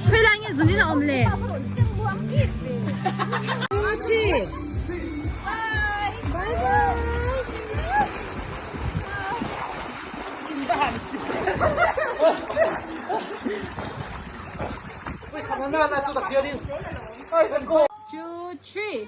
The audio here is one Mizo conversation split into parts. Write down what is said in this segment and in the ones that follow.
Khawi lai nge zunin a awm le? Two, three.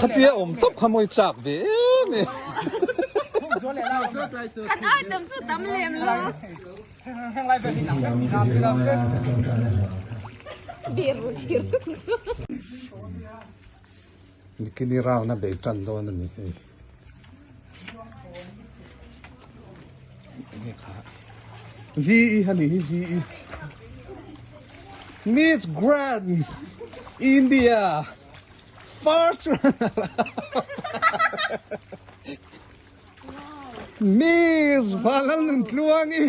Khatia awm tawp kha mawi chak ve em e. Kan ai tam chu tam lem lo. Nikini round a bei tan dawn a ni hei. VE a ni hi VE. Miss Grand India first runner up. Miss Valalnuntluangi.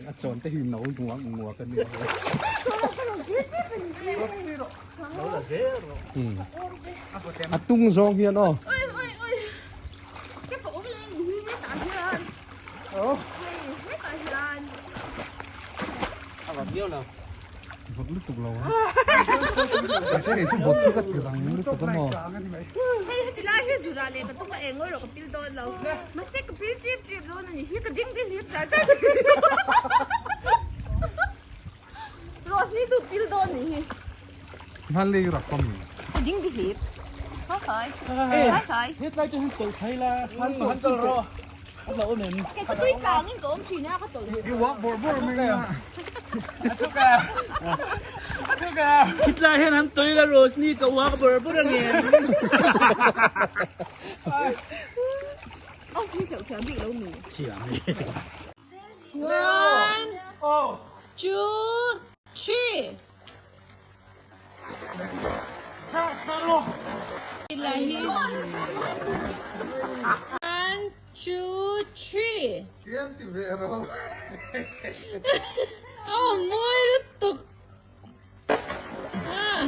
A chawn te hi no nuam nguak a ni. A tung zawng hian aw. Vawt lutuk lo a. Mahse kei chu vawt chu ka ti rang lutuk a maw. Hei heti lai hi zura leh ka tum a eng erawh ka pil dawn lo. Mahse ka pil chip chip dawn a ni hi ka ding ding hlip char char. Rose ni chu pil dawn ni hi. Hman lei rak pawm ni. Ka ding ding hlip. Khai khai. Khai khai. He tlai chu hin tawlh thei la. Han tawlh rawh. A hlauh awm em? Kei chu tui tlang in ka awm thin a ka tawlh. I walk bawrh bawrh mai a. Khitlai hian an tawih la Rosni ka walk bawrh bawrh ang em? Aw hi hlauh thiam bik lo mi. Thiam e. One, two, three. One, two, three. Tian ti ve ro. Oh, mawi lutuk. Ah.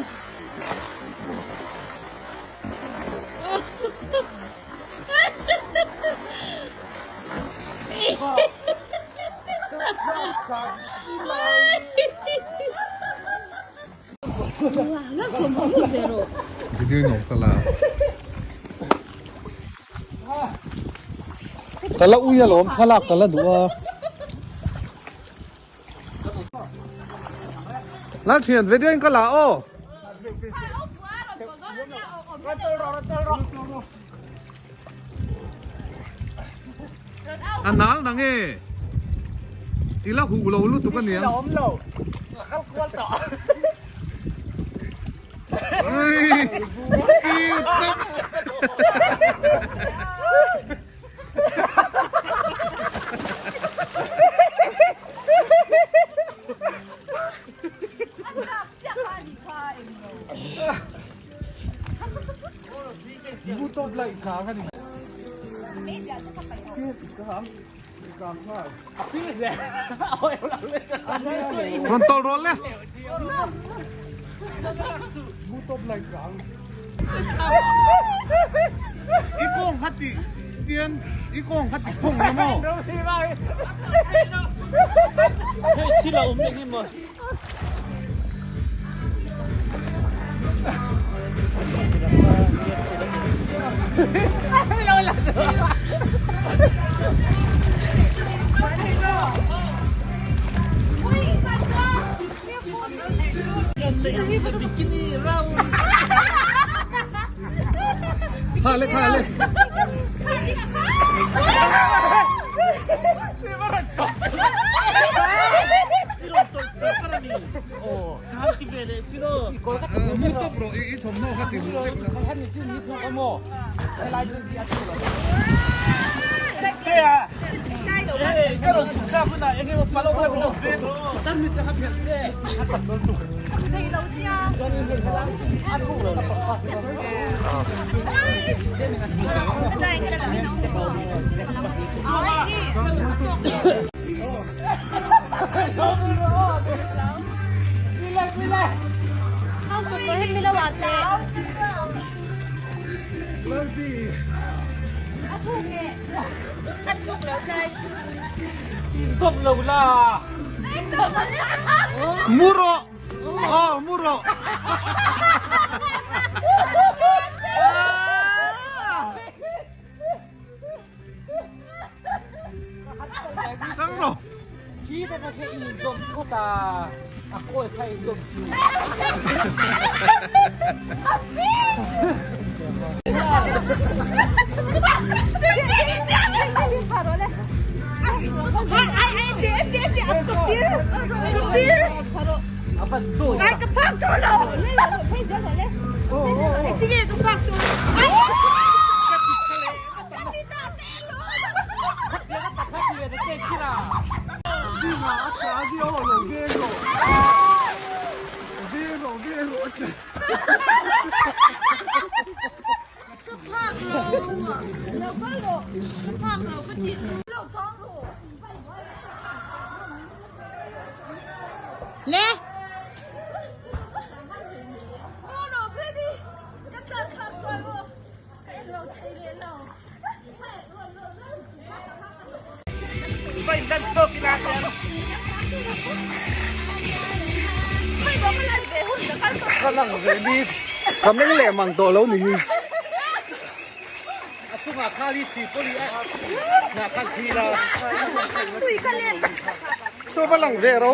Video in awm ka la. Ka la ui alawm thlalak ka la duh a. Lalthian video in ka la aw. A nal nang e. I la huh lo lutuk a nia. Rawn tawlh rawh le. I kawng kha ti tian i kawng kha ti khawng la maw? Hei thil a awm leh hi maw? Kha le kha le. Mu tawp rawh i thawmhnaw kha ti ru vek la. Mu rawh! Aw mu rawh! Chang rawh! Ka meng leh mang tawh lo ni hi. Chaw va lang ve ro.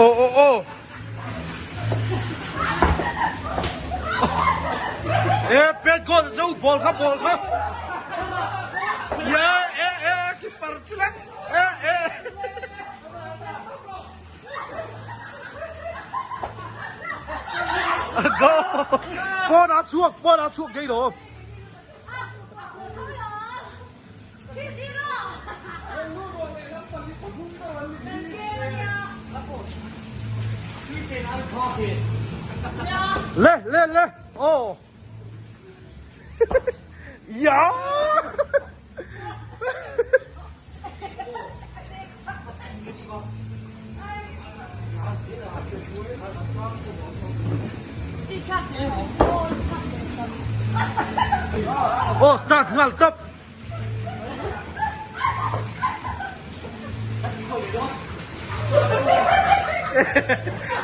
Aw aw aw. E pet goal zo ball kha ball kha. Ya e e ki par chila. E e. Go. Pawn a chuak pawn a chuak gei lo. Le le le aw ya Aw start nghal tawp.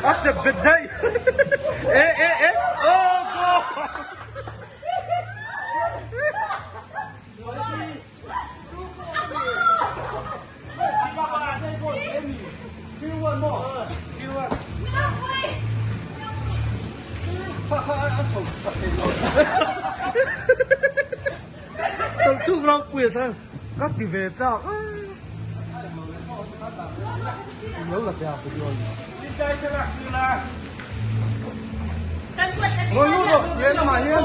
A chep bet daih. E e e oh go. Tawlhchhuk ropui a thlang ka ti ve chak a. Lo la pe a video ni. Rawn lut rawh lehlamah hian.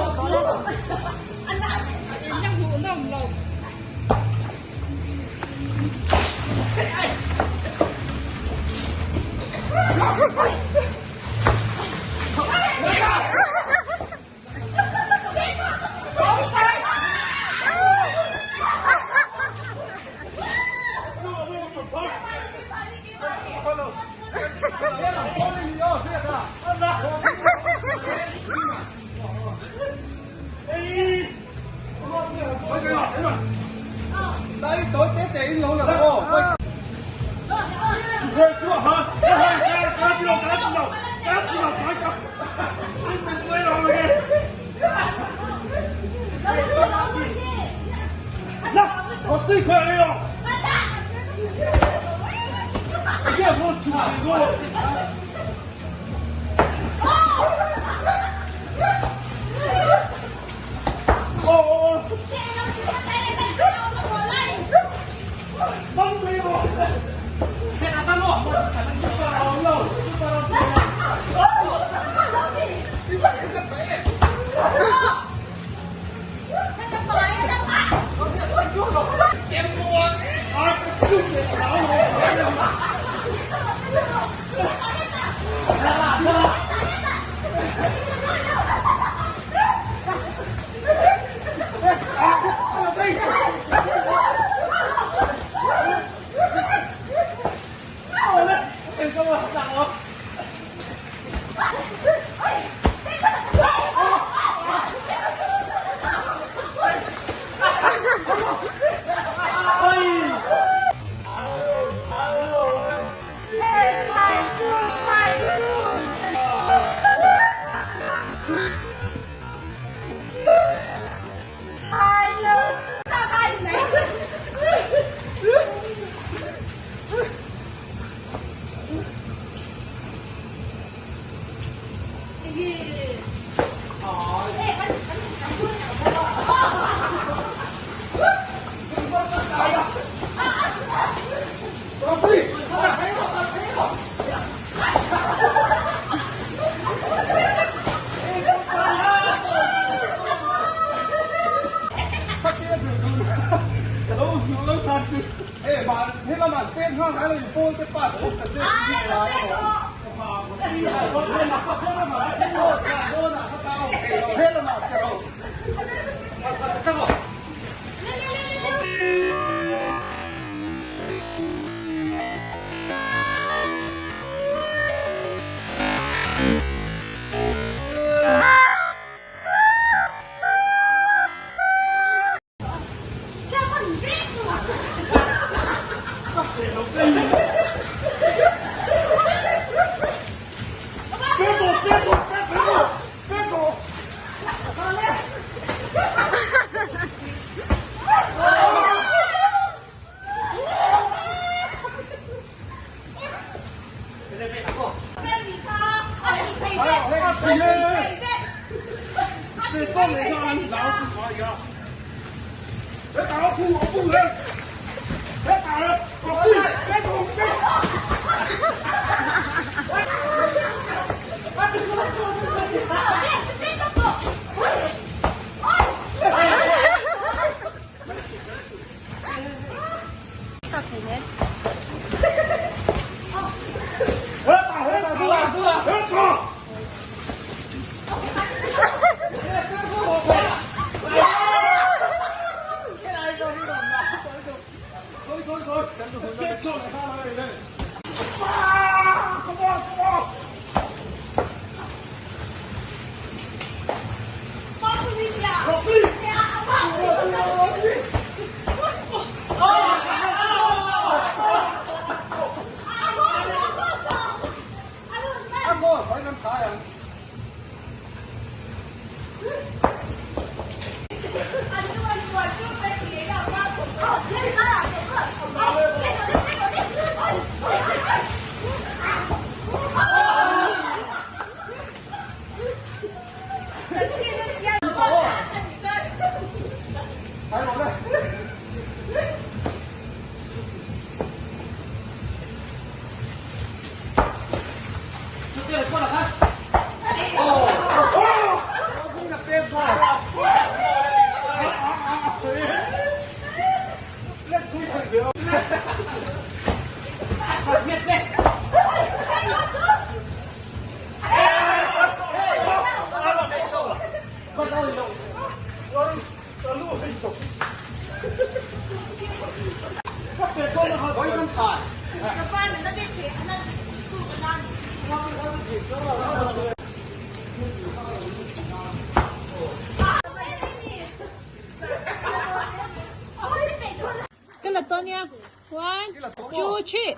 dawn nia. One, two, three.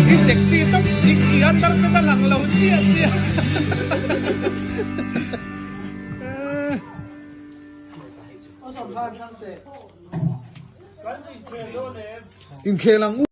I sexy tak i i underpant a lang lo chiah chiah. Inkhel ang u.